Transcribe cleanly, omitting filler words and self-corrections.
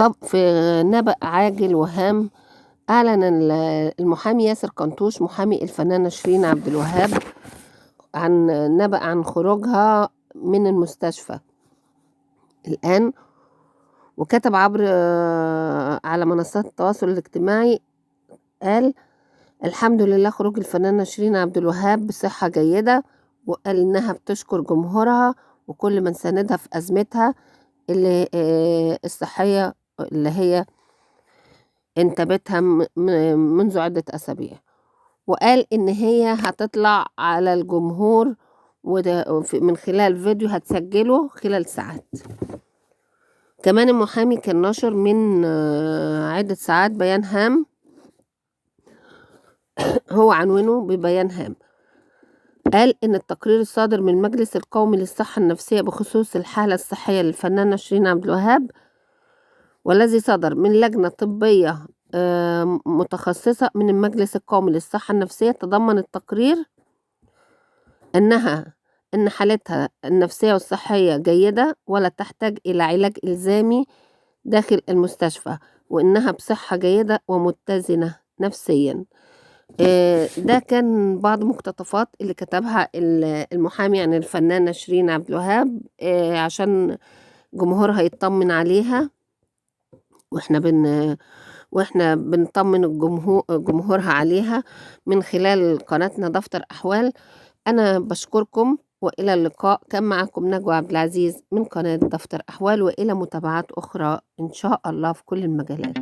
في نبأ عاجل وهام، أعلن المحامي ياسر قنطوش محامي الفنانة شيرين عبد الوهاب عن نبأ عن خروجها من المستشفى الآن، وكتب عبر على منصات التواصل الاجتماعي قال: الحمد لله خروج الفنانة شيرين عبد الوهاب بصحة جيدة، وقال إنها بتشكر جمهورها وكل من ساندها في أزمتها اللي الصحية اللي هي انتابتها منذ عدة أسابيع، وقال إن هي هتطلع على الجمهور وده من خلال فيديو هتسجله خلال ساعات. كمان المحامي كان نشر من عدة ساعات بيان هام هو عنوانه ببيان هام، قال إن التقرير الصادر من المجلس القومي للصحة النفسية بخصوص الحالة الصحية للفنانة شيرين عبد الوهاب، والذي صدر من لجنة طبية متخصصة من المجلس القومي للصحة النفسية، تضمن التقرير إن حالتها النفسية والصحية جيدة ولا تحتاج إلى علاج إلزامي داخل المستشفى، وإنها بصحة جيدة ومتزنة نفسيا. ده كان بعض مقتطفات اللي كتبها المحامي عن الفنانة شيرين عبد الوهاب، عشان جمهورها يطمن عليها، واحنا بنطمن جمهورها عليها من خلال قناتنا دفتر أحوال. أنا بشكركم وإلى اللقاء. كان معكم نجوى عبد العزيز من قناة دفتر أحوال، وإلى متابعات أخرى إن شاء الله في كل المجالات.